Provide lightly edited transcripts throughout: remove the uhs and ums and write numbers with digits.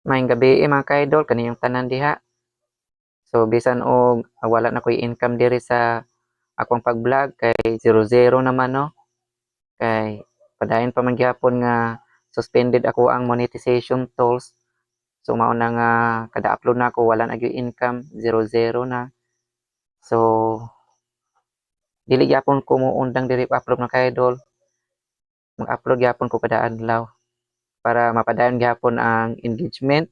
Maayong gabii, mga ka-idol, kaniyong tanan diha. So bisan og wala na ko'y income diri sa akong pag-vlog kay 0-0 naman, no. Kay padayon pa man gihapon nga suspended ako ang monetization tools. So mao na nga kada upload nako wala na gyud income, 0-0 na. So dili gyapon ko moundang diri pa-upload, mga ka-idol. Mag-upload gyapon ko kada adlaw para mapadayon gyapon ang engagement,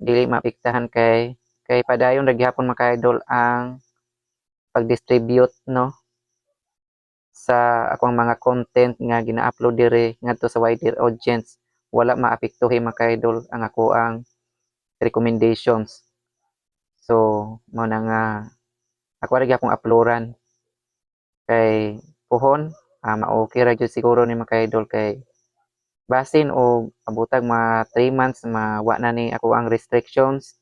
dili maapektahan kay padayon ra gyapon, mga ka-idol, ang pag-distribute, no, sa akong mga content nga gina-upload diri ngadto sa wider audience. Wala maapektuhi, mga ka-idol, ang akoang recommendations. So mao na nga ako ra gyapon uploadan kay puhon ma-okay ra gyud siguro ni, mga ka-idol, kay basin og abutag mga 3 months mawa na ni ako ang restrictions.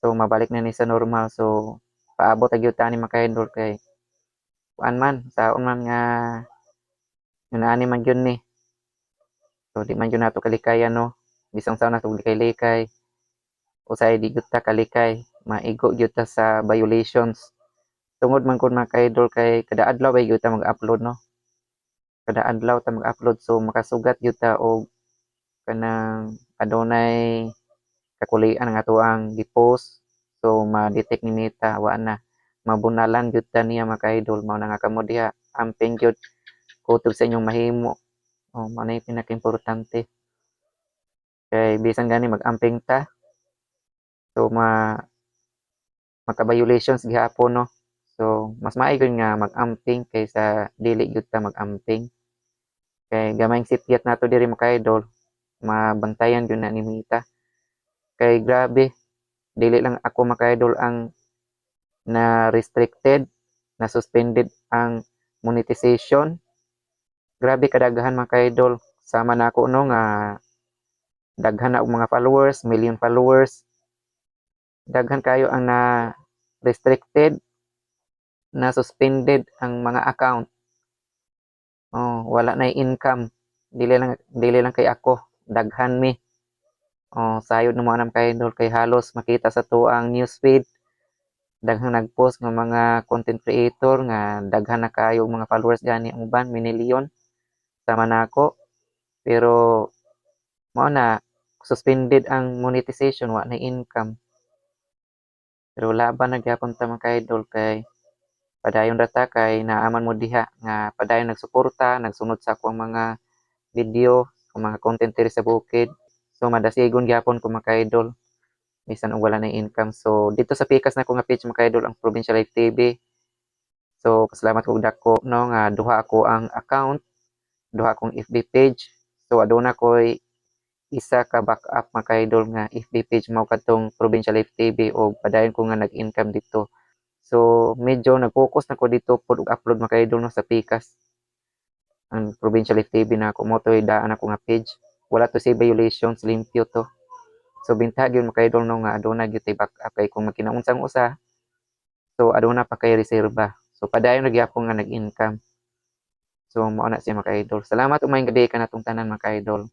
So mabalik na ni sa normal. So paabot ra gyud ta ni, mga ka-idol, kay kuan man saon man nga ani man gyud ni. So di man gyud nato kalikayan, no, bisan sa nato likay-likay, usahay di gyud ta kalikay, maigo gyud ta sa violations tungod man kun, mga ka-idol, kay kada adlaw bay gyud ta mag-upload, no, kada adlaw ta mag-upload. So makasugat gyud ta og kanang adunay kakulian ang atoang gi-post. So ma-detect ni Meta, wa na, mabunalan gyud ta niya, mga ka-idol. Mao na nga kamo diha, amping gyud kutob sa inyong mahimo. Oh, mao na yung pinaka-importante kay bisan gani mag-amping ta, so maka-violations gihapon, no. So mas maayo gyud nga mag-amping kaysa dili gyud ta mag-amping kay gamayng sipyat nato diri, mga ka-idol, mabantayan gyud na ni Meta. Kay grabe, dili lang ako, mga ka-idol, ang na restricted, na suspended ang monetization. Grabe kadaghan, mga ka-idol, sama nako, no, nga daghan na og mga followers, million followers. Daghan kayo ang na restricted, na suspended ang mga account. Oh, wala na income. Dili lang kay ako, daghan mi. Oh, sayod na mo anam ka-idol kay halos makita sa tuang newsfeed daghang nag-post nga mga content creator nga daghan na kayo mga followers, gani ang uban minilyon sama nako, pero mao na suspended ang monetization, wa na income. Pero laban na gyapon ta, mga ka-idol, kay padayon ra ta kay naaman mo diha nga padayon nagsuporta, nagsunod sa akong mga video, akong mga content diri sa bukid. So madasigon gyapon ko, mga ka-idol, bisan og wala na income. So dito sa pikas nako nga page, mga ka-idol, ang Provincial Life TV. So pasalamat ko dako, no, nga duha ako ang account, duha akong FB page. So aduna koy isa ka backup, mga ka-idol, nga FB page, mao kadtong Provincial Life TV, og padayon ko nga nag-income dito. So medyo nag-focus na ko dito pod og upload, mga ka-idol, no, sa pikas. Ang Provincial Life TV na ako mo to'y daan ako nga page. Wala to say violations, limpyo to. So bintag yun, mga ka-idol, no, nga aduna gyud tay backup kay kung magkinaunsang usa, so aduna pa kay reserba. So padayon ra gyapon nga nag-income. So mao na siya, mga ka-idol. Salamat ug maayong gabii kanatong tanan, mga ka-idol.